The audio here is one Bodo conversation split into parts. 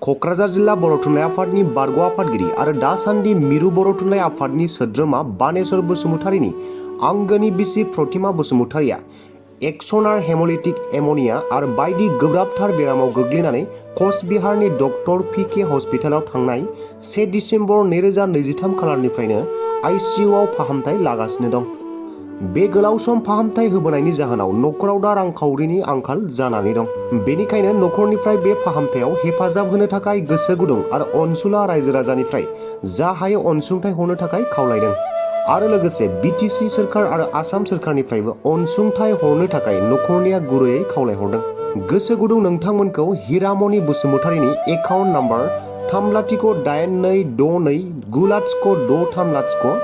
क'क्राझार जिल्ला बर' थुनलाइ आफादनि बारग' आफादगिरि आरो दासान्दि मिरु बर' थुनलाइ आफादनि सोद्रोमा बानेश्वर बसुमतारीनि आंगोनि बिसि प्रतिमा बसुमतारीया एक्सनार हेमोलिटिक एमोनिया आरो बायदि गोब्राबथार बेरामाव गोग्लैनानै कचबिहारनि डक्टर.P K हस्पिटालाव थांनाय 1 डिसेम्बर 2023 खालारनिफ्रायनो आइसिइउआव फाहामथाय लागासिनो दं। बे गोलाव सम फाहामथाय होबोनायनि जाहोनाव नखराव दा रांखावरिनि आंखाल जानानै दं। बेनिखायनो नखरनिफ्राय बे फाहामथायाव हेफाजाब होनो थाखाय गोसो गुदुं आरो अनसुला रायजो राजानिफ्राय जा हायो अनसुंथाइ हरनो थाखाय खावलायदों आरो लोगोसे बिटिसि सोरखार आरो आसाम सोरखारनिफ्रायबो अनसुंथाइ हरनो थाखाय नखरनिया गुरैयै खावलायहरदों। गोसो गुदुं नोंथांमोनखौ Hiramani बसुमतारीनि account number 3,08929093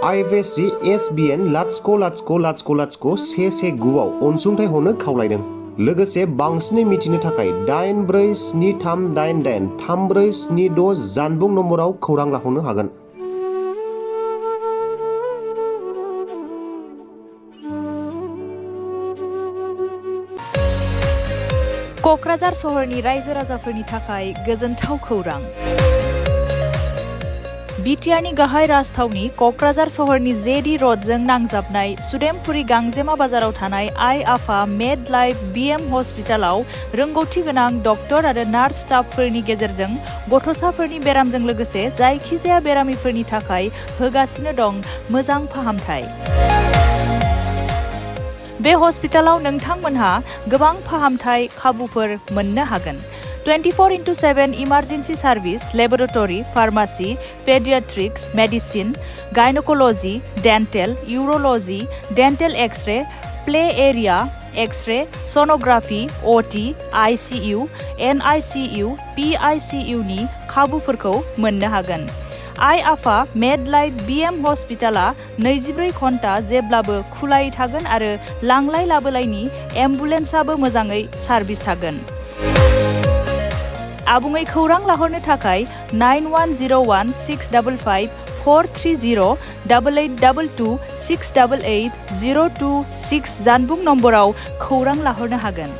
IFSC SBN 0000119 आव अनसुंथाइ हरनो खावलायदों। लोगोसे बांसिनै मिथिनो थाखाय 8473883476 जानबुं नम्बराव खौरां लाहरनो हागोन। क'क्राझार सहरनि रायजो राजाफोरनि थाखाय गोजोनथाव खौरां। बिटिआरनि गाहाय राजथावनि क'क्राझार सहरनि जेडि र'डजों नांजाबनाय सुदेमपुरी गांजेमा बाजाराव थानाय आइ आफा मेड लाइफ बिएम हस्पिटालाव रोंगौथि गोनां डक्टर आरो नार्स स्टाफफोरनि गेजेरजों गथ'साफोरनि बेरामजों लोगोसे जायखिजाया बेरामिफोरनि थाखाय होगासिनो दं मोजां फाहामथाय। बे हस्पिटालाव नोंथांमोनहा गोबां फाहामथाय खाबुफोर मोननो हागोन। 24/7 emergency service, laboratory, pharmacy, paediatrics, medicine, gynaecology, dental, urology, dental X-ray, play area, X-ray, sonography, OT, ICU, NICU, PICU नि खाबुफोरखौ मोननो हागोन। आइ आफा मेड लाइफ बिएम हस्पिटाला 24 घन्टा जेब्लाबो खुलायै थागोन आरो लांलाय लाबोलायनि एम्बुलेन्सआबो मोजाङै सार्भिस थागोन। आबुङै खौरां लाहरनो थाखाय 9101655430 8822 688 026 जानबुं नम्बराव खौरां लाहरनो हागोन।